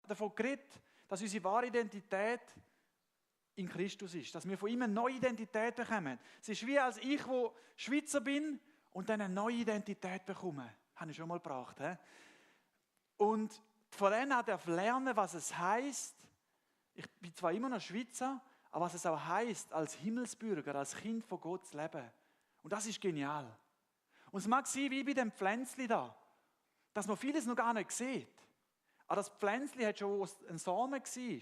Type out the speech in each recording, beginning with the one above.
davon geredet, dass unsere wahre Identität in Christus ist, dass wir von ihm eine neue Identität bekommen. Es ist wie als ich, der Schweizer bin und dann eine neue Identität bekomme. Habe ich schon mal gebracht. He? Und von denen darf ich lernen, was es heisst. Ich bin zwar immer noch Schweizer, aber was es auch heisst, als Himmelsbürger, als Kind von Gott zu leben. Und das ist genial. Und es mag sein, wie bei dem Pflänzli da, dass man vieles noch gar nicht sieht. Aber das Pflänzli hat schon, wo es ein Samen war,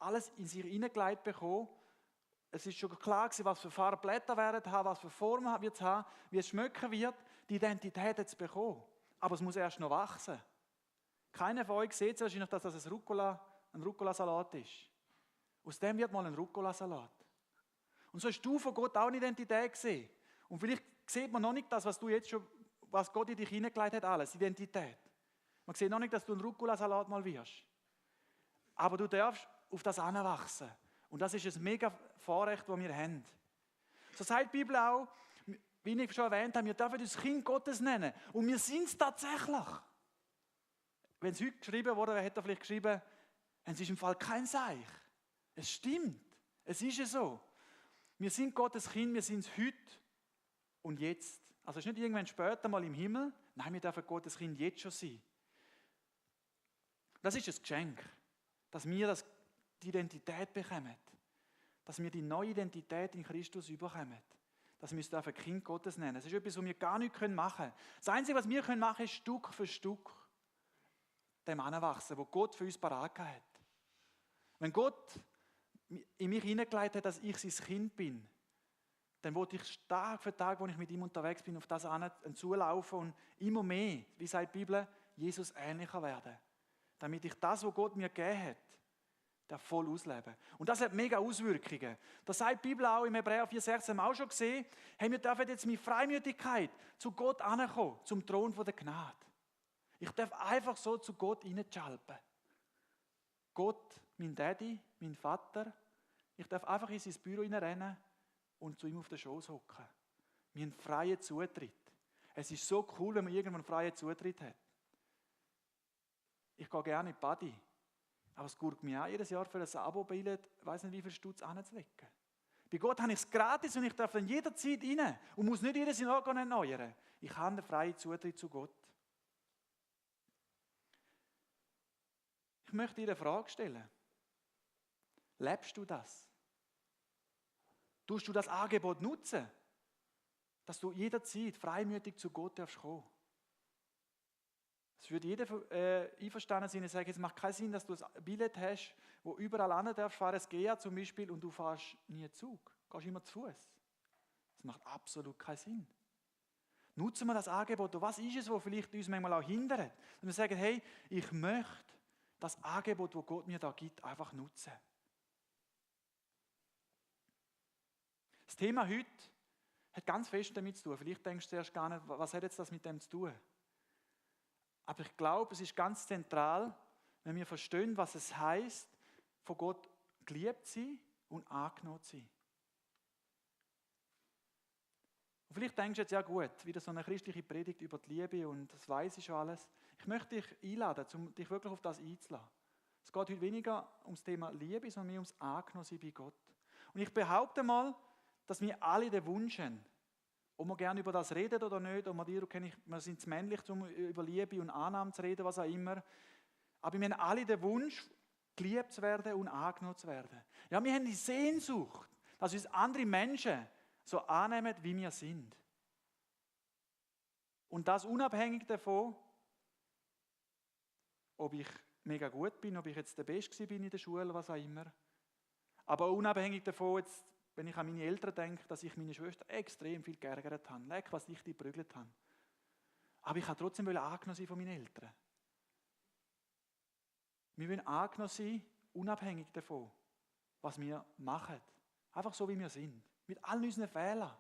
alles in sich hineingelegt bekommen. Es ist schon klar gewesen, was für Farbblätter werden haben, was für Formen wird es haben, wie es schmecken wird. Die Identität hat es bekommen. Aber es muss erst noch wachsen. Keiner von euch sieht wahrscheinlich, dass das ein Rucola-Salat ist. Aus dem wird mal ein Rucola-Salat. Und so hast du von Gott auch eine Identität gesehen. Und vielleicht sieht man noch nicht das, was Gott in dich hineingelegt hat, alles, Identität. Man sieht noch nicht, dass du ein Rucola-Salat mal wirst. Aber du darfst auf das heranwachsen. Und das ist ein mega Vorrecht, das wir haben. So sagt die Bibel auch, wie ich schon erwähnt habe, wir dürfen uns Kind Gottes nennen. Und wir sind es tatsächlich. Wenn es heute geschrieben wurde, wer hätte vielleicht geschrieben, es ist im Fall kein Seich. Es stimmt. Es ist ja so. Wir sind Gottes Kind, wir sind es heute und jetzt. Also es ist nicht irgendwann später mal im Himmel. Nein, wir dürfen Gottes Kind jetzt schon sein. Das ist ein Geschenk, dass wir die Identität bekommen. Dass wir die neue Identität in Christus bekommen. Dass wir es Kind Gottes nennen. Das ist etwas, was wir gar nicht machen können. Das Einzige, was wir machen können, ist Stück für Stück dem anwachsen, wo Gott für uns parat hat. Wenn Gott in mich hineingelegt hat, dass ich sein Kind bin, dann wollte ich Tag für Tag, wo ich mit ihm unterwegs bin, auf das zulaufen und immer mehr, wie sagt die Bibel, Jesus ähnlicher werden. Damit ich das, was Gott mir gegeben hat, voll ausleben. Und das hat mega Auswirkungen. Das sagt die Bibel auch im Hebräer 4,16 haben wir auch schon gesehen. Hey, wir dürfen jetzt mit Freimütigkeit zu Gott ankommen, zum Thron der Gnade. Ich darf einfach so zu Gott hineinschalpen. Gott, mein Daddy, mein Vater, ich darf einfach in sein Büro hineinrennen und zu ihm auf den Schoß hocken. Wir haben freien Zutritt. Es ist so cool, wenn man irgendwann freien Zutritt hat. Ich gehe gerne in die Body, aber es gurt mir auch jedes Jahr für ein Abo-Billett, ich weiss nicht, wie viel Stutz hinzulegen. Bei Gott habe ich es gratis und ich darf dann jederzeit rein und muss nicht jedes Jahr erneuern. Ich habe einen freien Zutritt zu Gott. Ich möchte dir eine Frage stellen. Lebst du das? Tust du das Angebot nutzen, dass du jederzeit freimütig zu Gott darfst kommen? Es würde jeder einverstanden sein und sagen, es macht keinen Sinn, dass du ein Billett hast, wo überall hin darfst, fahren es GEA zum Beispiel und du fährst nie Zug, gehst immer zu Fuß. Das macht absolut keinen Sinn. Nutzen wir das Angebot. Und was ist es, was vielleicht uns manchmal auch hindert? Und wir sagen, hey, ich möchte das Angebot, das Gott mir da gibt, einfach nutzen. Das Thema heute hat ganz fest damit zu tun. Vielleicht denkst du erst gar nicht, was hat jetzt das mit dem zu tun? Aber ich glaube, es ist ganz zentral, wenn wir verstehen, was es heisst, von Gott geliebt zu sein und angenommen zu sein. Und vielleicht denkst du jetzt, ja gut, wieder so eine christliche Predigt über die Liebe und das weiss ich schon alles. Ich möchte dich einladen, um dich wirklich auf das einzulassen. Es geht heute weniger ums Thema Liebe, sondern mehr ums Angenommensein bei Gott. Und ich behaupte mal, dass wir alle den Wunsch haben, ob wir gerne über das reden oder nicht, ob wir sind zu männlich, um über Liebe und Annahme zu reden, was auch immer. Aber wir haben alle den Wunsch, geliebt zu werden und angenommen zu werden. Ja, wir haben die Sehnsucht, dass uns andere Menschen so annehmen, wie wir sind. Und das unabhängig davon, ob ich mega gut bin, ob ich jetzt der Beste bin in der Schule, was auch immer. Aber unabhängig davon, jetzt, wenn ich an meine Eltern denke, dass ich meine Schwester extrem viel geärgert habe. Leck, was ich die geprügelt habe. Aber ich wollte trotzdem angenommen sein von meinen Eltern. Wir wollen angenommen sein, unabhängig davon, was wir machen. Einfach so, wie wir sind. Mit all unseren Fehlern.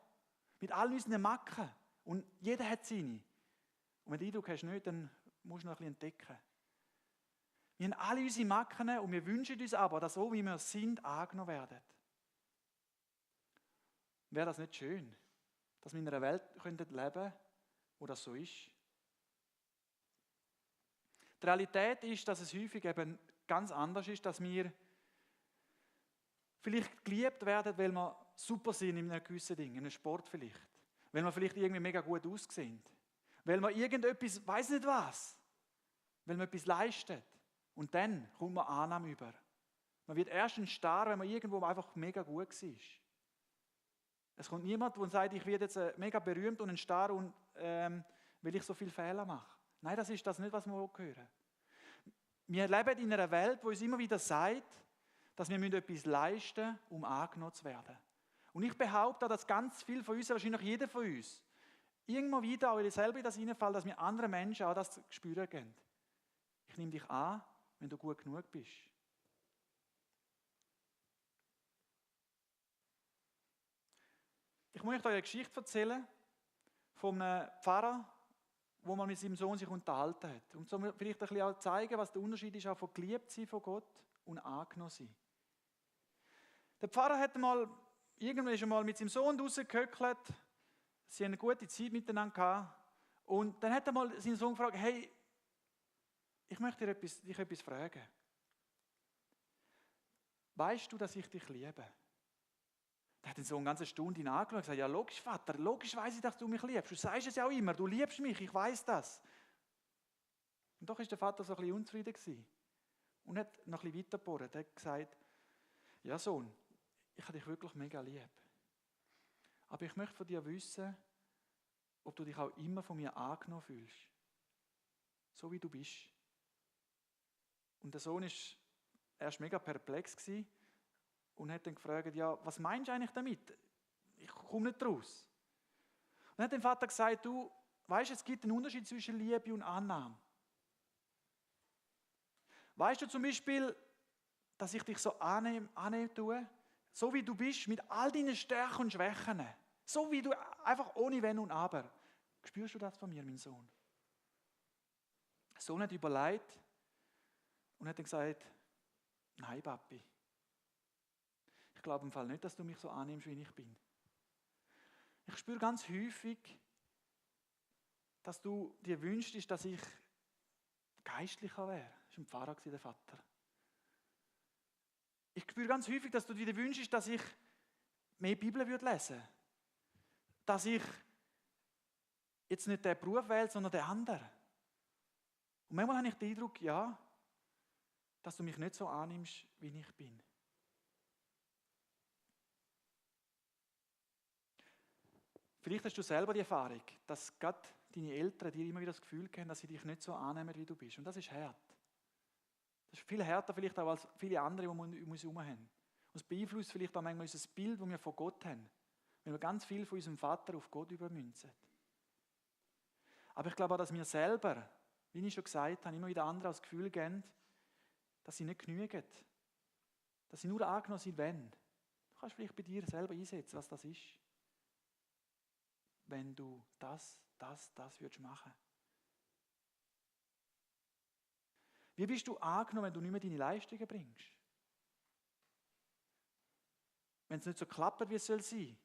Mit all unseren Macken. Und jeder hat seine. Und wenn du den Eindruck hast, nicht, dann musst du noch ein bisschen entdecken. Wir haben alle unsere Macken und wir wünschen uns aber, dass so, wie wir sind, angenommen werden. Wäre das nicht schön, dass wir in einer Welt leben könnten, wo das so ist? Die Realität ist, dass es häufig eben ganz anders ist, dass wir vielleicht geliebt werden, weil wir super sind in einem gewissen Ding, in einem Sport vielleicht. Weil wir vielleicht irgendwie mega gut aussehen. Weil wir irgendetwas, weiß nicht was, weil wir etwas leisten. Und dann kommt man Annahme über. Man wird erst ein Star, wenn man irgendwo einfach mega gut war. Es kommt niemand, der sagt, ich werde jetzt mega berühmt und ein Star, und, weil ich so viele Fehler mache. Nein, das ist das nicht, was wir hören. Wir leben in einer Welt, die uns immer wieder sagt, dass wir etwas leisten müssen, um angenommen zu werden. Und ich behaupte, dass ganz viele von uns, wahrscheinlich jeder von uns, irgendwann wieder auch selber in das hineinfällt, dass wir anderen Menschen auch das spüren gehen. Ich nehme dich an, wenn du gut genug bist. Ich möchte euch eine Geschichte erzählen von einem Pfarrer, wo man mit seinem Sohn sich unterhalten hat. Und so vielleicht ein bisschen auch zeigen, was der Unterschied ist auch von geliebt sein von Gott und angenommen sein. Der Pfarrer hat irgendwann mit seinem Sohn rausgehöckelt. Sie haben eine gute Zeit miteinander gehabt. Und dann hat er mal seinen Sohn gefragt, hey, ich möchte dich etwas fragen. Weißt du, dass ich dich liebe? Da hat den Sohn eine ganze Stunde angeschaut und gesagt, ja logisch Vater, logisch weiss ich, dass du mich liebst. Du sagst es ja auch immer, du liebst mich, ich weiss das. Und doch war der Vater so ein bisschen unzufrieden gewesen und hat noch ein bisschen weitergebohrt. Er hat gesagt, ja Sohn, ich habe dich wirklich mega lieb. Aber ich möchte von dir wissen, ob du dich auch immer von mir angenommen fühlst. So wie du bist. Und der Sohn war erst mega perplex gewesen und hat dann gefragt, ja, was meinst du eigentlich damit? Ich komme nicht raus. Und dann hat der Vater gesagt, du, weißt, es gibt einen Unterschied zwischen Liebe und Annahme. Weißt du zum Beispiel, dass ich dich so annehmen tue, so wie du bist, mit all deinen Stärken und Schwächen, so wie du, einfach ohne Wenn und Aber. Spürst du das von mir, mein Sohn? Der Sohn hat überlegt und hat dann gesagt, nein, Papi, ich glaube im Fall nicht, dass du mich so annimmst, wie ich bin. Ich spüre ganz häufig, dass du dir wünschst, dass ich geistlicher wäre. Das war ein Pfarrer, der Vater. Ich spüre ganz häufig, dass du dir wünschst, dass ich mehr Bibel lesen würde. Dass ich jetzt nicht den Beruf wähle, sondern den anderen. Und manchmal habe ich den Eindruck, ja, dass du mich nicht so annimmst, wie ich bin. Vielleicht hast du selber die Erfahrung, dass gerade deine Eltern dir immer wieder das Gefühl geben, dass sie dich nicht so annehmen, wie du bist. Und das ist hart. Das ist viel härter vielleicht auch als viele andere, die wir um uns herum haben. Und es beeinflusst vielleicht auch manchmal unser Bild, das wir von Gott haben. Wenn wir ganz viel von unserem Vater auf Gott übermünzen. Aber ich glaube auch, dass wir selber, wie ich schon gesagt habe, immer wieder andere das Gefühl geben, dass sie nicht genügen. Dass sie nur angenommen sind, wenn. Du kannst vielleicht bei dir selber einsetzen, was das ist. Wenn du das würdest machen. Wie bist du angenommen, wenn du nicht mehr deine Leistungen bringst? Wenn es nicht so klappt, wie es soll sein.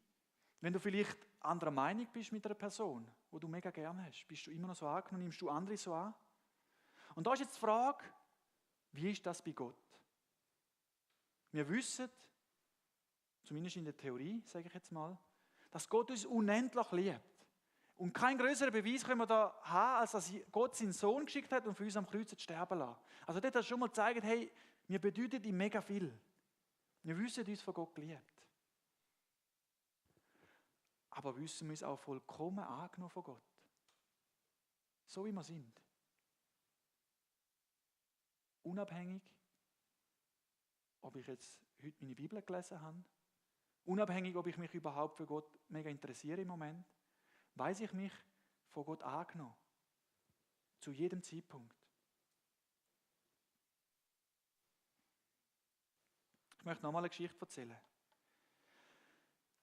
Wenn du vielleicht anderer Meinung bist mit einer Person, die du mega gerne hast, bist du immer noch so angenommen, nimmst du andere so an? Und da ist jetzt die Frage, wie ist das bei Gott? Wir wissen, zumindest in der Theorie, sage ich jetzt mal, dass Gott uns unendlich liebt. Und kein größerer Beweis können wir da haben, als dass Gott seinen Sohn geschickt hat und für uns am Kreuz zu sterben lassen. Also dort hat er schon mal gezeigt, hey, wir bedeuten ihm mega viel. Wir wissen uns von Gott geliebt. Aber wissen wir uns auch vollkommen angenommen von Gott. So wie wir sind. Unabhängig, ob ich jetzt heute meine Bibel gelesen habe, unabhängig, ob ich mich überhaupt für Gott mega interessiere im Moment, weiß ich mich von Gott angenommen. Zu jedem Zeitpunkt. Ich möchte nochmal eine Geschichte erzählen.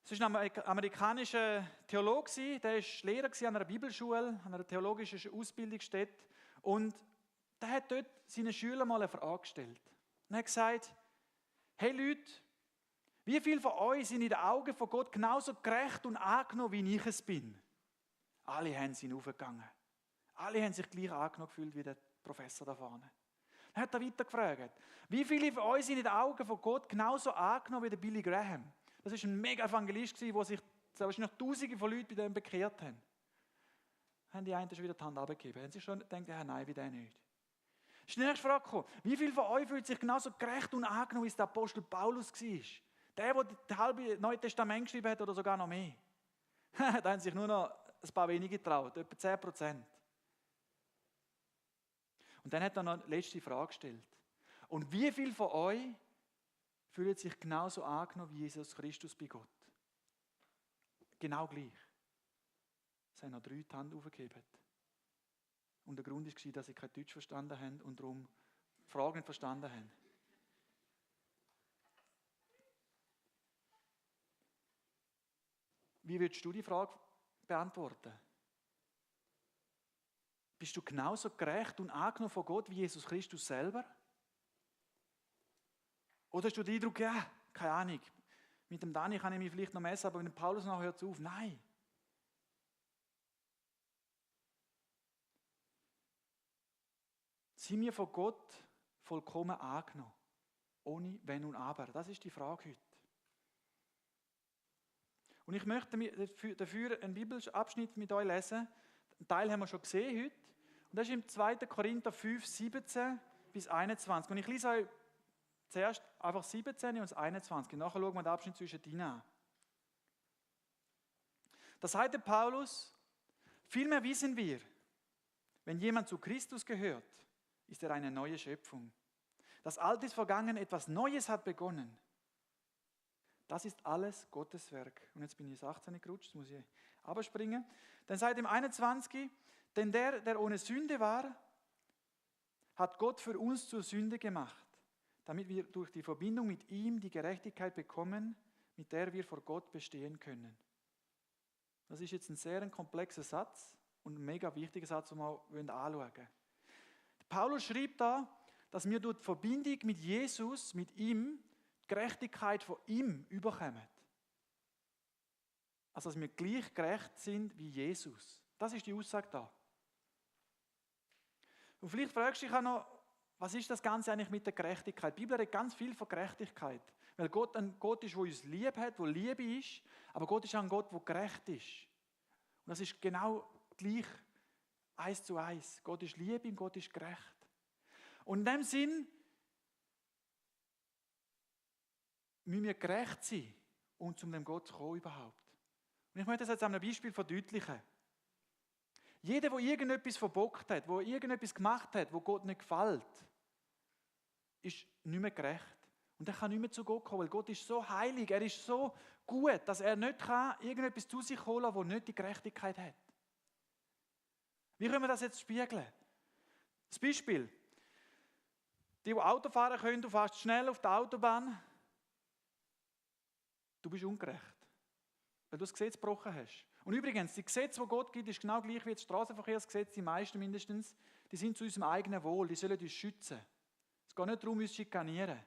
Es war ein amerikanischer Theologe, der war Lehrer an einer Bibelschule, an einer theologischen Ausbildungsstätte. Und der hat dort seinen Schülern mal eine Frage gestellt. Und er hat gesagt, hey Leute, wie viele von euch sind in den Augen von Gott genauso gerecht und angenommen, wie ich es bin? Alle haben sind aufgegangen. Alle haben sich gleich angenommen gefühlt wie der Professor da vorne. Dann hat er weiter gefragt, wie viele von euch sind in den Augen von Gott genauso angenommen wie der Billy Graham? Das war ein mega Evangelist, der sich wahrscheinlich Tausende von Leuten bei dem bekehrt haben. Haben die einen schon wieder die Hand abgegeben? Haben sie schon gedacht, ja, nein, wie der nicht? Ist die nächste Frage gekommen. Wie viele von euch fühlt sich genauso gerecht und angenommen, wie es der Apostel Paulus war? Der das halbe Neue Testament geschrieben hat oder sogar noch mehr. Da haben sich nur noch ein paar wenige getraut, etwa 10%. Und dann hat er noch eine letzte Frage gestellt. Und wie viele von euch fühlen sich genauso angenommen wie Jesus Christus bei Gott? Genau gleich. Es haben noch 3 die Hand aufgegeben. Und der Grund war, dass sie kein Deutsch verstanden haben und darum die Frage nicht verstanden haben. Wie würdest du die Frage beantworten? Bist du genauso gerecht und angenommen von Gott wie Jesus Christus selber? Oder hast du den Eindruck, ja, keine Ahnung, mit dem Dani kann ich mich vielleicht noch messen, aber mit dem Paulus noch hört es auf? Nein. Sind wir von Gott vollkommen angenommen? Ohne Wenn und Aber. Das ist die Frage heute. Und ich möchte dafür einen Bibelabschnitt mit euch lesen. Einen Teil haben wir schon gesehen heute. Und das ist im 2. Korinther 5, 17 bis 21. Und ich lese euch zuerst einfach 17 und 21. Nachher schauen wir den Abschnitt zwischendrin an. Da sagte Paulus, vielmehr wissen wir, wenn jemand zu Christus gehört, ist er eine neue Schöpfung. Das Alte ist vergangen, etwas Neues hat begonnen. Das ist alles Gottes Werk. Und jetzt bin ich 18 gerutscht, jetzt muss ich abspringen. Dann seit dem 21, denn der ohne Sünde war, hat Gott für uns zur Sünde gemacht, damit wir durch die Verbindung mit ihm die Gerechtigkeit bekommen, mit der wir vor Gott bestehen können. Das ist jetzt ein sehr komplexer Satz und ein mega wichtiger Satz, den wir anschauen wollen. Paulus schreibt da, dass wir durch die Verbindung mit Jesus, mit ihm, die Gerechtigkeit von ihm überkommen. Also, dass wir gleich gerecht sind wie Jesus. Das ist die Aussage da. Und vielleicht fragst du dich auch noch, was ist das Ganze eigentlich mit der Gerechtigkeit? Die Bibel redet ganz viel von Gerechtigkeit. Weil Gott ein Gott ist, der uns lieb hat, der Liebe ist, aber Gott ist auch ein Gott, der gerecht ist. Und das ist genau gleich 1:1. Gott ist Liebe und Gott ist gerecht. Und in dem Sinn müssen wir gerecht sein, um zu dem Gott zu kommen überhaupt. Und ich möchte das jetzt an einem Beispiel verdeutlichen. Jeder, der irgendetwas verbockt hat, der irgendetwas gemacht hat, wo Gott nicht gefällt, ist nicht mehr gerecht. Und er kann nicht mehr zu Gott kommen, weil Gott ist so heilig, er ist so gut, dass er nicht irgendetwas zu sich holen kann, das nicht die Gerechtigkeit hat. Wie können wir das jetzt spiegeln? Das Beispiel. Die Auto fahren können, du fährst schnell auf der Autobahn. Du bist ungerecht, weil du das Gesetz gebrochen hast. Und übrigens, die Gesetze, die Gott gibt, ist genau gleich wie das Straßenverkehrsgesetz, die meisten mindestens, die sind zu unserem eigenen Wohl, die sollen uns schützen. Es geht nicht darum, uns zu schikanieren.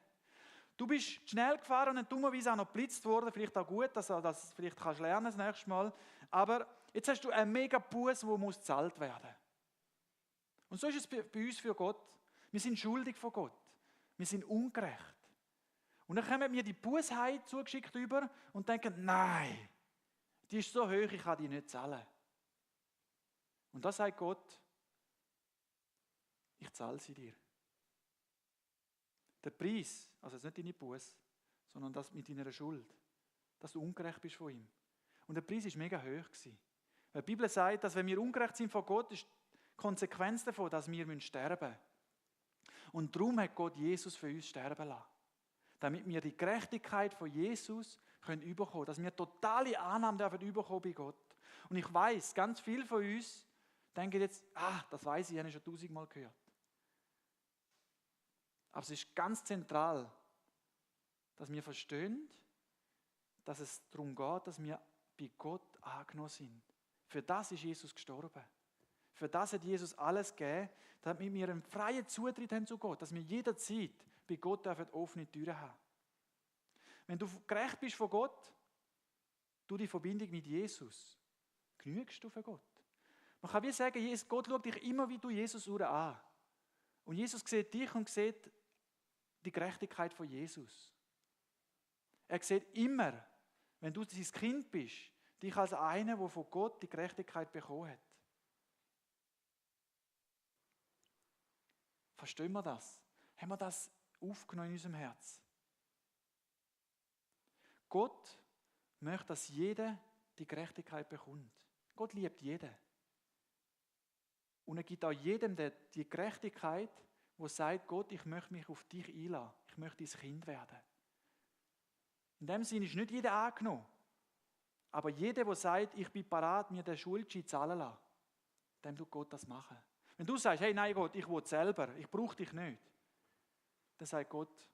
Du bist schnell gefahren und dann dummerweise auch noch geblitzt worden, vielleicht auch gut, dass du das vielleicht kannst lernen das nächste Mal. Aber jetzt hast du einen mega Buß, der muss gezahlt werden. Und so ist es bei uns für Gott. Wir sind schuldig vor Gott. Wir sind ungerecht. Und dann kommen mir die Bußheit zugeschickt über und denken, nein, die ist so hoch, ich kann die nicht zahlen. Und da sagt Gott, ich zahle sie dir. Der Preis, also nicht deine Buße, sondern das mit deiner Schuld, dass du ungerecht bist von ihm. Und der Preis war mega hoch gewesen. Weil die Bibel sagt, dass wenn wir ungerecht sind vor Gott, ist die Konsequenz davon, dass wir sterben müssen. Und darum hat Gott Jesus für uns sterben lassen. Damit wir die Gerechtigkeit von Jesus überkommen können. Dass wir totale Annahme dürfen überkommen bei Gott. Und ich weiss, ganz viele von uns denken jetzt, das weiss ich, habe ich schon 1000-mal gehört. Aber es ist ganz zentral, dass wir verstehen, dass es darum geht, dass wir bei Gott angenommen sind. Für das ist Jesus gestorben. Für das hat Jesus alles gegeben, damit wir einen freien Zutritt haben zu Gott, dass wir jederzeit bei Gott offene Türen haben. Wenn du gerecht bist von Gott, durch die Verbindung mit Jesus, genügst du für Gott. Man kann wie sagen, Gott schaut dich immer wie du Jesus an. Und Jesus sieht dich und sieht die Gerechtigkeit von Jesus. Er sieht immer, wenn du sein Kind bist, dich als einer, der von Gott die Gerechtigkeit bekommen hat. Verstehen wir das? Haben wir das aufgenommen in unserem Herz? Gott möchte, dass jeder die Gerechtigkeit bekommt. Gott liebt jeden. Und er gibt auch jedem die Gerechtigkeit, der sagt, Gott, ich möchte mich auf dich einlassen. Ich möchte dein Kind werden. In dem Sinne ist nicht jeder angenommen. Aber jeder, der sagt, ich bin bereit, mir den Schuldschein zahlen lassen, dem tut Gott das machen. Wenn du sagst, hey, nein Gott, ich will selber, ich brauche dich nicht, dann sagt Gott,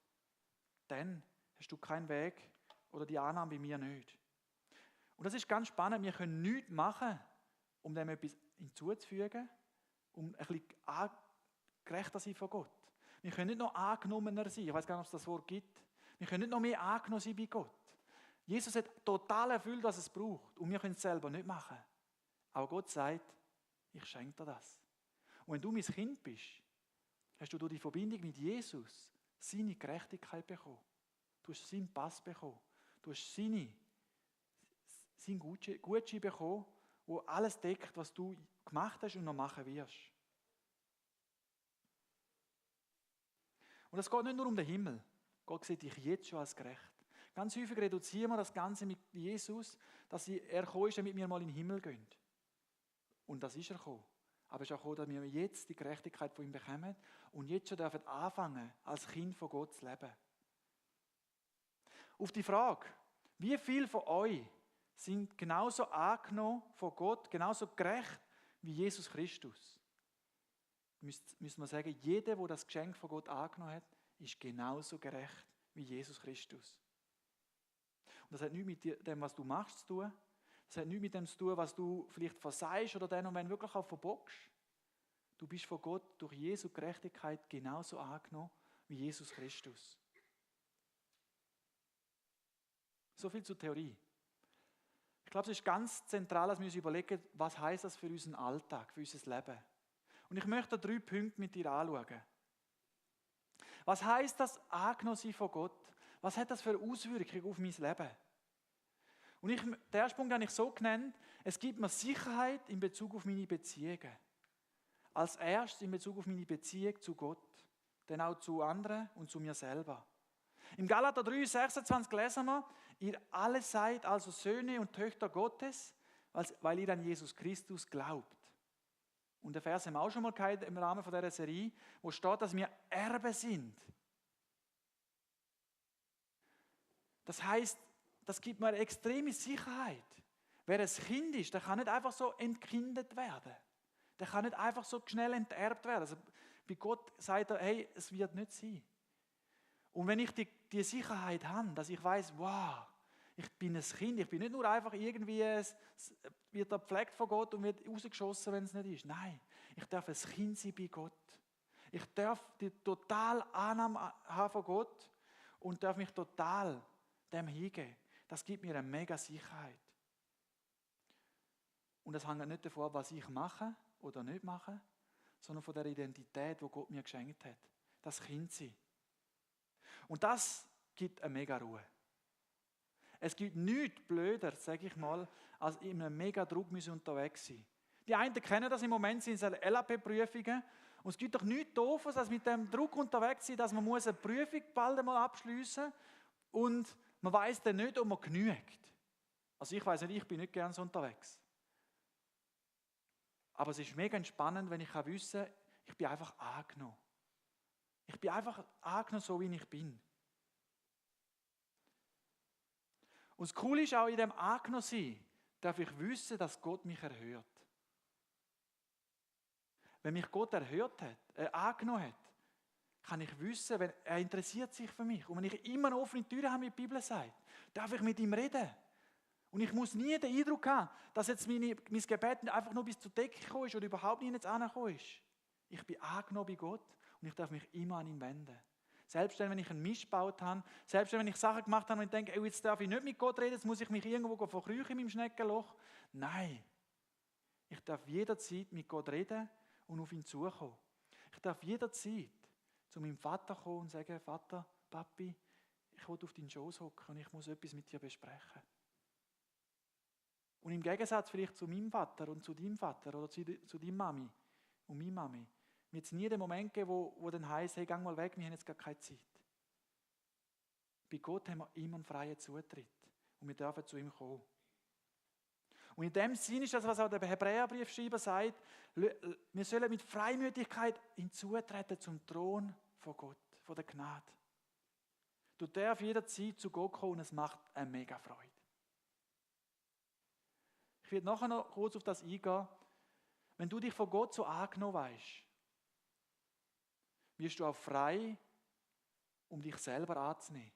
dann hast du keinen Weg oder die Annahme bei mir nicht. Und das ist ganz spannend, wir können nichts machen, um dem etwas hinzuzufügen, um ein bisschen gerechter zu sein von Gott. Wir können nicht noch angenommener sein, ich weiß gar nicht, ob es das Wort gibt. Wir können nicht noch mehr angenommen sein bei Gott. Jesus hat total erfüllt, was es braucht. Und wir können es selber nicht machen. Aber Gott sagt, ich schenke dir das. Und wenn du mein Kind bist, hast du durch die Verbindung mit Jesus seine Gerechtigkeit bekommen. Du hast seinen Pass bekommen. Du hast seinen Gutschein bekommen, wo alles deckt, was du gemacht hast und noch machen wirst. Und es geht nicht nur um den Himmel. Gott sieht dich jetzt schon als gerecht. Ganz häufig reduzieren wir das Ganze mit Jesus, dass er gekommen ist, damit wir mal in den Himmel gehen. Und das ist er gekommen. Aber es ist auch gekommen, dass wir jetzt die Gerechtigkeit von ihm bekommen und jetzt schon dürfen anfangen, als Kind von Gott zu leben. Auf die Frage, wie viele von euch sind genauso angenommen von Gott, genauso gerecht wie Jesus Christus? Müssen wir sagen, jeder, der das Geschenk von Gott angenommen hat, ist genauso gerecht wie Jesus Christus. Und das hat nichts mit dem, was du machst, zu tun. Das hat nichts mit dem zu tun, was du vielleicht versagst oder dann, wenn du wirklich auch verbockst. Du bist von Gott durch Jesu Gerechtigkeit genauso angenommen wie Jesus Christus. So viel zur Theorie. Ich glaube, es ist ganz zentral, dass wir uns überlegen, was heisst das für unseren Alltag, für unser Leben. Und ich möchte 3 Punkte mit dir anschauen. Was heisst das, angenommen sein von Gott? Was hat das für Auswirkungen auf mein Leben? Und den ersten Punkt habe ich so genannt, es gibt mir Sicherheit in Bezug auf meine Beziehungen. Als erstes in Bezug auf meine Beziehung zu Gott, dann auch zu anderen und zu mir selber. Im Galater 3,26 lesen wir, ihr alle seid also Söhne und Töchter Gottes, weil ihr an Jesus Christus glaubt. Und der Vers haben wir auch schon mal gehabt im Rahmen von dieser Serie, wo steht, dass wir Erben sind. Das heisst, das gibt mir eine extreme Sicherheit. Wer ein Kind ist, der kann nicht einfach so entkindet werden. Der kann nicht einfach so schnell enterbt werden. Also bei Gott sagt er, hey, es wird nicht sein. Und wenn ich die Sicherheit habe, dass ich weiß, wow, ich bin ein Kind, ich bin nicht nur einfach irgendwie, wird er gepflegt von Gott und wird rausgeschossen, wenn es nicht ist. Nein, ich darf ein Kind sein bei Gott. Ich darf die total Annahme haben von Gott und darf mich total dem hingeben. Das gibt mir eine mega Sicherheit. Und das hängt nicht davon ab, was ich mache oder nicht mache, sondern von der Identität, die Gott mir geschenkt hat. Das Kind sein. Und das gibt eine mega Ruhe. Es gibt nichts blöder, sage ich mal, als in einem mega Druck unterwegs sein. Die einen kennen das im Moment, sind LAP-Prüfungen. Und es gibt doch nichts Doofes, als mit dem Druck unterwegs sein, dass man eine Prüfung bald einmal abschliessen muss und man weiss dann nicht, ob man genügt. Also ich weiss nicht, ich bin nicht gerne so unterwegs. Aber es ist mega entspannend, wenn ich wissen kann, ich bin einfach angenommen. Ich bin einfach angenommen, so wie ich bin. Und das Coole ist auch, in dem angenommen sein, darf ich wissen, dass Gott mich erhört. Wenn mich Gott erhört hat, angenommen hat, kann ich wissen, wenn er interessiert sich für mich. Und wenn ich immer eine offene Tür habe, wie die Bibel sagt, darf ich mit ihm reden. Und ich muss nie den Eindruck haben, dass jetzt mein Gebet einfach nur bis zur Decke gekommen ist oder überhaupt nicht angekommen ist. Ich bin angenommen bei Gott und ich darf mich immer an ihn wenden. Selbst wenn ich einen Mist gebaut habe, selbst wenn ich Sachen gemacht habe und ich denke, jetzt darf ich nicht mit Gott reden, jetzt muss ich mich irgendwo verkriechen in meinem Schneckenloch. Nein, ich darf jederzeit mit Gott reden und auf ihn zukommen. Ich darf jederzeit zu meinem Vater kommen und sagen, Vater, Papi, ich will auf deinen Schoß hocken und ich muss etwas mit dir besprechen. Und im Gegensatz vielleicht zu meinem Vater und zu deinem Vater oder zu deiner Mami und meiner Mami, wird es nie den Moment geben, wo dann heisst, hey, geh mal weg, wir haben jetzt gar keine Zeit. Bei Gott haben wir immer einen freien Zutritt und wir dürfen zu ihm kommen. Und in dem Sinn ist das, was auch der Hebräerbriefschreiber sagt, wir sollen mit Freimütigkeit hinzutreten zum Thron von Gott, von der Gnade. Du darfst jederzeit zu Gott kommen und es macht eine mega Freude. Ich werde nachher noch kurz auf das eingehen. Wenn du dich von Gott so angenommen weißt, wirst du auch frei, um dich selber anzunehmen.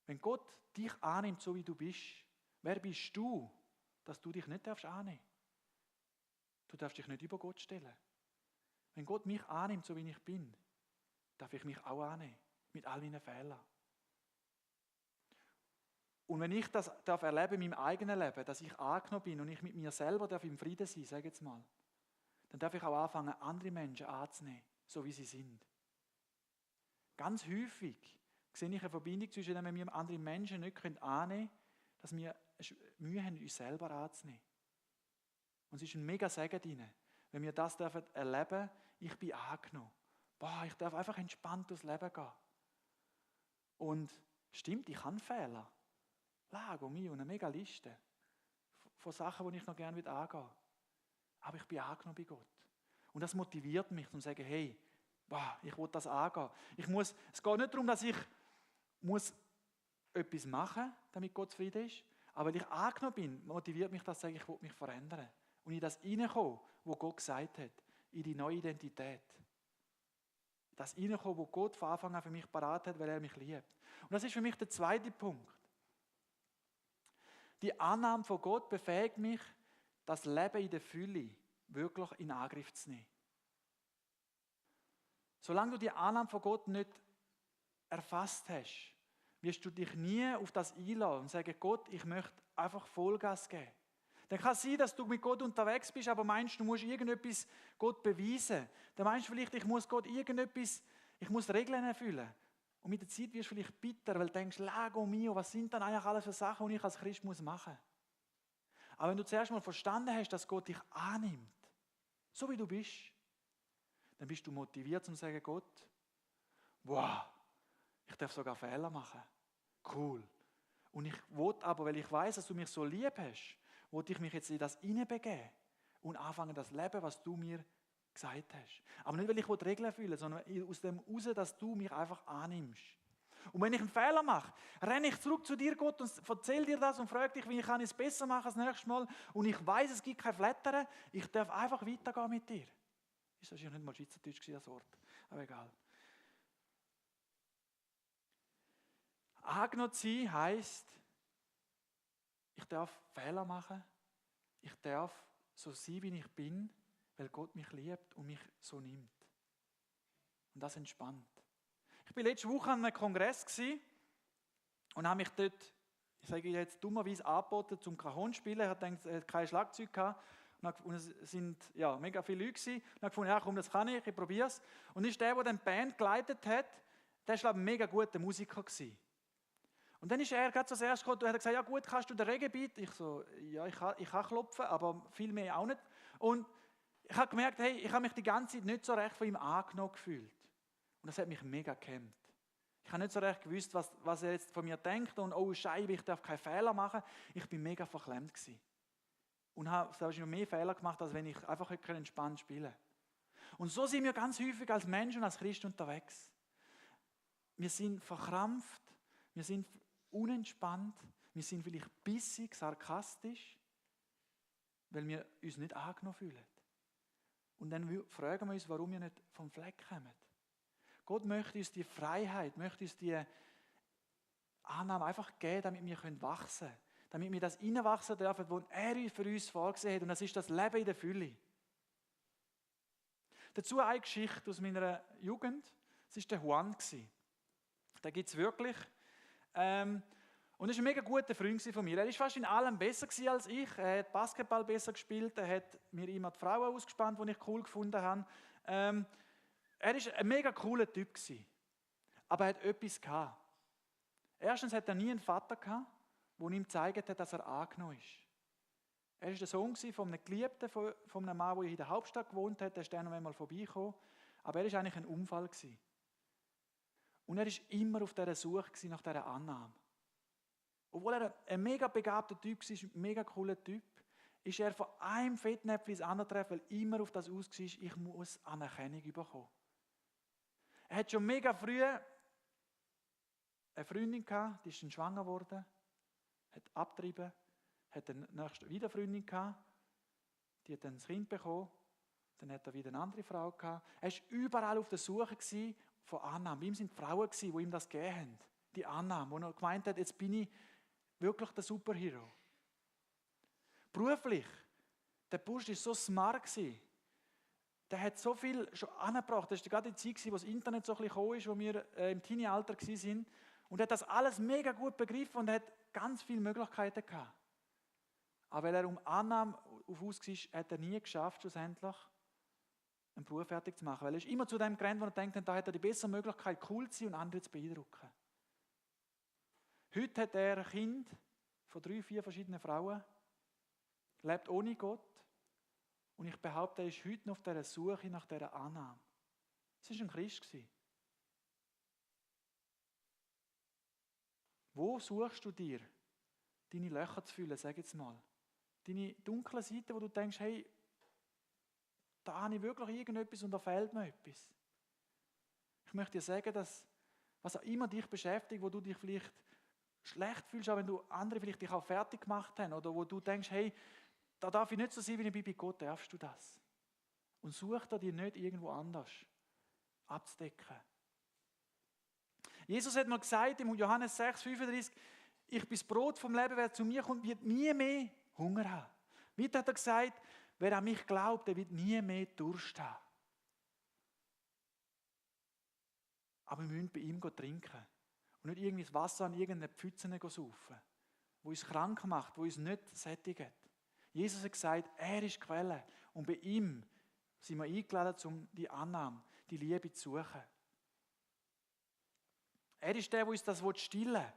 Wenn Gott dich annimmt, so wie du bist, wer bist du, dass du dich nicht annehmen darfst? Du darfst dich nicht über Gott stellen. Wenn Gott mich annimmt, so wie ich bin, darf ich mich auch annehmen, mit all meinen Fehlern. Und wenn ich das erleben in meinem eigenen Leben, dass ich angenommen bin und ich mit mir selber im Frieden sein, sage jetzt mal, dann darf ich auch anfangen, andere Menschen anzunehmen, so wie sie sind. Ganz häufig sehe ich eine Verbindung zwischen dem, wenn wir andere Menschen nicht annehmen können, dass wir Mühe haben, uns selber anzunehmen. Und es ist ein mega Segen drin, wenn wir das erleben dürfen, ich bin angenommen. Ich darf einfach entspannt durchs Leben gehen. Und stimmt, ich habe Fehler. Lago mir und eine mega Liste von Sachen, die ich noch gerne angehen will. Aber ich bin angenommen bei Gott. Und das motiviert mich, um zu sagen, hey, ich will das angehen. Es geht nicht darum, dass ich etwas machen muss, damit Gott zufrieden ist. Aber weil ich angenommen bin, motiviert mich das, ich will mich verändern. Und in das hineinkommen, wo Gott gesagt hat, in die neue Identität. Das hineinkommen, wo Gott von Anfang an für mich parat hat, weil er mich liebt. Und das ist für mich der zweite Punkt. Die Annahme von Gott befähigt mich, das Leben in der Fülle wirklich in Angriff zu nehmen. Solange du die Annahme von Gott nicht erfasst hast, wirst du dich nie auf das einlassen und sagen, Gott, ich möchte einfach Vollgas geben. Dann kann es sein, dass du mit Gott unterwegs bist, aber meinst, du musst irgendetwas Gott beweisen. Dann meinst du vielleicht, ich muss Regeln erfüllen. Und mit der Zeit wirst du vielleicht bitter, weil du denkst, Lago mio, was sind dann eigentlich alles für Sachen, die ich als Christ machen muss? Aber wenn du zuerst mal verstanden hast, dass Gott dich annimmt, so wie du bist, dann bist du motiviert, zu sagen, Gott, ich darf sogar Fehler machen. Cool. Und ich will aber, weil ich weiß, dass du mich so lieb hast, will ich mich jetzt in das hineinbegeben und anfangen, das Leben, was du mir gesagt hast. Aber nicht, weil ich Regeln erfülle, sondern aus dem heraus, dass du mich einfach annimmst. Und wenn ich einen Fehler mache, renne ich zurück zu dir, Gott, und erzähle dir das und frage dich, wie ich es besser machen das nächste Mal. Und ich weiß, es gibt kein Flattern. Ich darf einfach weitergehen mit dir. Ist das ja nicht mal Schweizerdeutsch, das Wort. Aber egal. Angenommen sein heisst, ich darf Fehler machen. Ich darf so sein, wie ich bin, weil Gott mich liebt und mich so nimmt. Und das entspannt. Ich war letzte Woche an einem Kongress und habe mich dort, ich sage jetzt dummerweise, angeboten zum Cajon zu spielen. Ich hatte kein Schlagzeug gehabt. Und es sind mega viele Leute gewesen. Und ich habe gefunden, komm, das kann ich probiere es. Und ist der die Band geleitet hat, der war ein mega guter Musiker gewesen. Und dann ist er gerade zuerst gekommen und hat gesagt, ja gut, kannst du den Reggae-Beat? Ich so, ja, ich kann klopfen, aber viel mehr auch nicht. Und ich habe gemerkt, hey, ich habe mich die ganze Zeit nicht so recht von ihm angenommen gefühlt. Und das hat mich mega gehemmt. Ich habe nicht so recht gewusst, was er jetzt von mir denkt und oh Scheibe, ich darf keinen Fehler machen. Ich bin mega verklemmt gewesen. Und habe noch mehr Fehler gemacht, als wenn ich einfach entspannt spielen konnte. Und so sind wir ganz häufig als Menschen und als Christen unterwegs. Wir sind verkrampft, wir sind unentspannt, wir sind vielleicht bissig, sarkastisch, weil wir uns nicht angenommen fühlen. Und dann fragen wir uns, warum wir nicht vom Fleck kommen. Gott möchte uns die Freiheit, möchte uns die Annahme einfach geben, damit wir wachsen können. Damit wir das hineinwachsen dürfen, was er für uns vorgesehen hat. Und das ist das Leben in der Fülle. Dazu eine Geschichte aus meiner Jugend. Das war der Juan. Den gibt es wirklich. Und er war ein mega guter Freund von mir. Er war fast in allem besser als ich. Er hat Basketball besser gespielt. Er hat mir immer die Frauen ausgespannt, die ich cool gefunden habe. Er war ein mega cooler Typ gewesen, aber er hat etwas gehabt. Erstens hat er nie einen Vater gehabt, der ihm gezeigt hat, dass er angenommen ist. Er war der Sohn von einem Geliebten, von einem Mann, der in der Hauptstadt gewohnt hat. Der ist dann noch einmal vorbeigekommen. Aber er war eigentlich ein Unfall gewesen. Und er war immer auf dieser Suche nach dieser Annahme. Obwohl er ein mega begabter Typ war, ein mega cooler Typ, ist er von einem Fettnäpfchen ins andere treffen, weil immer auf das aus war, ich muss Anerkennung bekommen. Er hat schon mega früh eine Freundin gehabt, die ist dann schwanger geworden, hat abgetrieben, hat dann wieder eine Freundin gehabt, die hat dann ein Kind bekommen, dann hat er wieder eine andere Frau gehabt. Er war überall auf der Suche von Annahme. Bei ihm waren Frauen, die ihm das gegeben haben. Die Annahme, wo er gemeint hat, jetzt bin ich wirklich der Superhero. Beruflich, der Bursch war so smart. Der hat so viel schon angebracht. Das war gerade die Zeit, wo das Internet so ein bisschen gekommen ist, wo wir im Teenie-Alter waren. Und er hat das alles mega gut begriffen und hat ganz viele Möglichkeiten gehabt. Aber weil er um Annahme auf aus war, hat er nie geschafft, schlussendlich einen Beruf fertig zu machen. Weil er ist immer zu dem gerannt, wo er denkt, da hat er die bessere Möglichkeit, cool zu sein und andere zu beeindrucken. Heute hat er ein Kind von 3, 4 verschiedenen Frauen, lebt ohne Gott und ich behaupte, er ist heute noch auf dieser Suche nach dieser Annahme. Es war ein Christ. Wo suchst du dir, deine Löcher zu füllen, sag jetzt mal? Deine dunklen Seiten, wo du denkst, hey, da habe ich wirklich irgendetwas und da fehlt mir etwas. Ich möchte dir sagen, dass was auch immer dich beschäftigt, wo du dich vielleicht schlecht fühlst, auch wenn du andere vielleicht dich auch fertig gemacht haben oder wo du denkst, hey, da darf ich nicht so sein, wie ich bin bei Gott, darfst du das. Und such dir nicht irgendwo anders abzudecken. Jesus hat mal gesagt, im Johannes 6,35, ich bin das Brot vom Leben, wer zu mir kommt, wird nie mehr Hunger haben. Weiter hat er gesagt, wer an mich glaubt, der wird nie mehr Durst haben. Aber wir müssen bei ihm trinken. Und nicht irgendwie das Wasser an irgendeine Pfütze saufen, wo uns krank macht, wo uns nicht sättigt. Jesus hat gesagt, er ist die Quelle. Und bei ihm sind wir eingeladen, um die Annahme, die Liebe zu suchen. Er ist der, der uns das stillen will.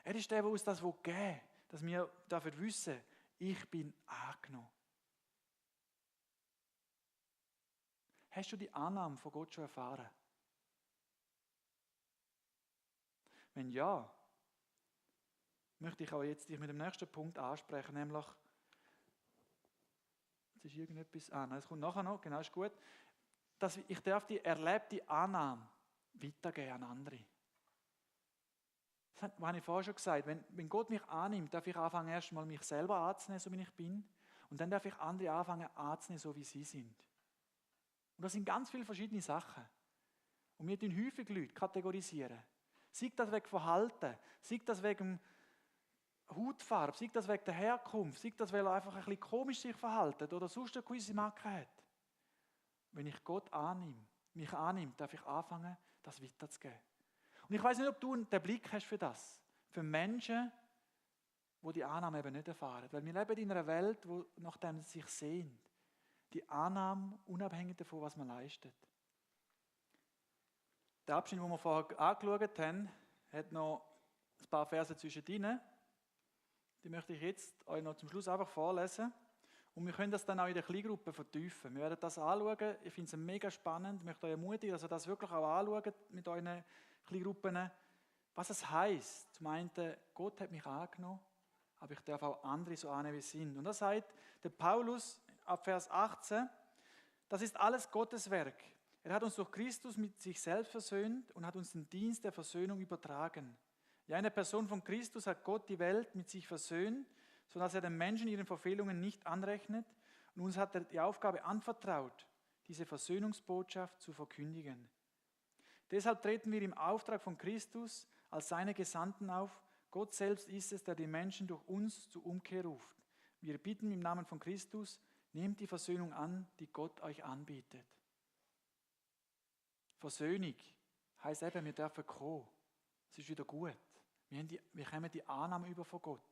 Er ist der, der uns das geben will, dass wir dafür wissen, ich bin angenommen. Hast du die Annahme von Gott schon erfahren? Wenn ja, möchte ich auch jetzt dich mit dem nächsten Punkt ansprechen, nämlich, jetzt ist irgendetwas, nein, es kommt nachher noch, genau, ist gut, dass ich darf die erlebte Annahme weitergeben an andere. Das habe ich vorher schon gesagt, wenn Gott mich annimmt, darf ich anfangen, erst mal mich selber anzunehmen, so wie ich bin, und dann darf ich andere anfangen anzunehmen, so wie sie sind. Und das sind ganz viele verschiedene Sachen. Und wir tun häufig Leute kategorisieren. Sei das wegen Verhalten, sei das wegen Hautfarbe, sei das wegen der Herkunft, sei das, weil er einfach ein bisschen komisch sich verhält oder sonst eine gewisse Macke hat. Wenn ich Gott mich annimmt, darf ich anfangen, das weiterzugeben. Und ich weiß nicht, ob du den Blick hast für das. Für Menschen, die die Annahme eben nicht erfahren. Weil wir leben in einer Welt, wo nach dem sich sehnt. Die Annahme unabhängig davon, was man leistet. Der Abschnitt, den wir vorher angeschaut haben, hat noch ein paar Verse zwischendrin. Die möchte ich jetzt euch noch zum Schluss einfach vorlesen. Und wir können das dann auch in der Kleingruppe vertiefen. Wir werden das anschauen. Ich finde es mega spannend. Ich möchte euch ermutigen, dass ihr das wirklich auch anschaut mit euren Kleingruppen. Was es heisst. Zum einen, Gott hat mich angenommen, aber ich darf auch andere so annehmen, wie sie sind. Und das sagt der Paulus ab Vers 18, das ist alles Gottes Werk. Er hat uns durch Christus mit sich selbst versöhnt und hat uns den Dienst der Versöhnung übertragen. Ja, in der Person von Christus hat Gott die Welt mit sich versöhnt, sodass er den Menschen ihren Verfehlungen nicht anrechnet. Und uns hat er die Aufgabe anvertraut, diese Versöhnungsbotschaft zu verkündigen. Deshalb treten wir im Auftrag von Christus als seine Gesandten auf. Gott selbst ist es, der die Menschen durch uns zur Umkehr ruft. Wir bitten im Namen von Christus, nehmt die Versöhnung an, die Gott euch anbietet. Versöhnung heisst eben, wir dürfen kommen. Es ist wieder gut. Wir haben die Annahme über von Gott.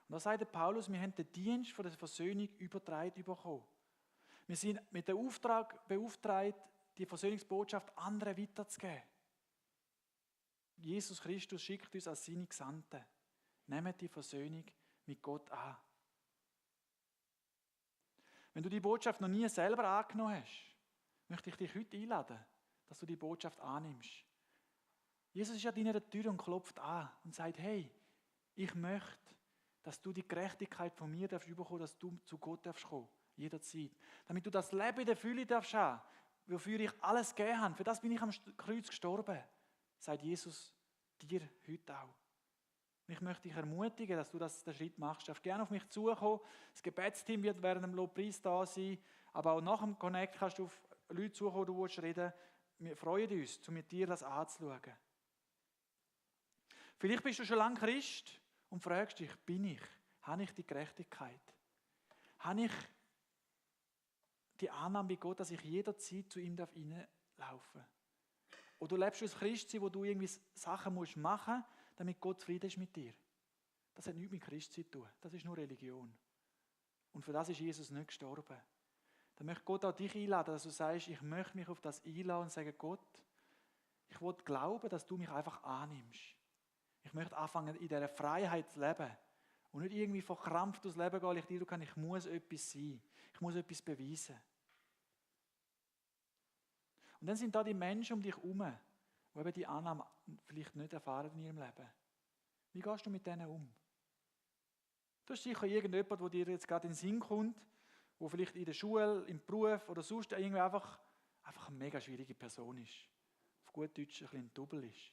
Und da sagt der Paulus, wir haben den Dienst von der Versöhnung übertragen bekommen. Wir sind mit dem Auftrag beauftragt, die Versöhnungsbotschaft anderen weiterzugeben. Jesus Christus schickt uns als seine Gesandten. Nehmt die Versöhnung mit Gott an. Wenn du die Botschaft noch nie selber angenommen hast, möchte ich dich heute einladen, dass du die Botschaft annimmst. Jesus ist an deiner Tür und klopft an und sagt, hey, ich möchte, dass du die Gerechtigkeit von mir darfst bekommen, dass du zu Gott darfst kommen, jederzeit. Damit du das Leben in der Fülle darfst haben, wofür ich alles gegeben habe. Für das bin ich am Kreuz gestorben, sagt Jesus dir heute auch. Und ich möchte dich ermutigen, dass du den Schritt machst. Du darfst gerne auf mich zukommen. Das Gebetsteam wird während dem Lobpreis da sein. Aber auch nach dem Connect kannst du auf Leute zukommen, die du reden willst. Wir freuen uns, mit dir das anzuschauen. Vielleicht bist du schon lange Christ und fragst dich, bin ich? Habe ich die Gerechtigkeit? Habe ich die Annahme bei Gott, dass ich jederzeit zu ihm reinlaufen darf? Oder lebst du als Christsein, wo du irgendwie Sachen machen musst, damit Gott zufrieden ist mit dir? Das hat nichts mit Christsein zu tun. Das ist nur Religion. Und für das ist Jesus nicht gestorben. Dann möchte Gott auch dich einladen, dass du sagst, ich möchte mich auf das einladen und sagen, Gott, ich will glauben, dass du mich einfach annimmst. Ich möchte anfangen, in dieser Freiheit zu leben und nicht irgendwie verkrampft durchs Leben gehen, ich muss etwas sein, ich muss etwas beweisen. Und dann sind da die Menschen um dich herum, die eben die Annahme vielleicht nicht erfahren in ihrem Leben. Wie gehst du mit denen um? Du hast sicher irgendjemand, der dir jetzt gerade in den Sinn kommt, der vielleicht in der Schule, im Beruf oder sonst irgendwie einfach eine mega schwierige Person ist. Auf gut Deutsch ein bisschen ein Double ist.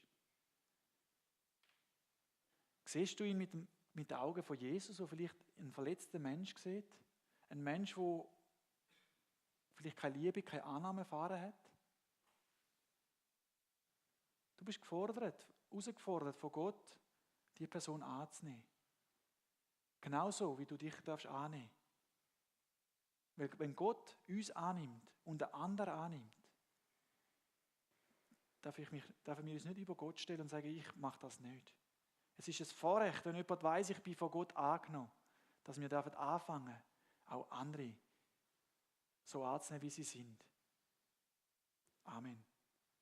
Siehst du ihn mit den Augen von Jesus, der vielleicht einen verletzten Mensch sieht? Ein Mensch, der vielleicht keine Liebe, keine Annahme erfahren hat? Du bist herausgefordert von Gott, die Person anzunehmen. Genauso, wie du dich darfst annehmen. Weil wenn Gott uns annimmt und den anderen annimmt, darf wir uns nicht über Gott stellen und sagen, ich mache das nicht. Es ist ein Vorrecht, wenn jemand weiss, ich bin von Gott angenommen, dass wir anfangen dürfen, auch andere so anzunehmen, wie sie sind. Amen.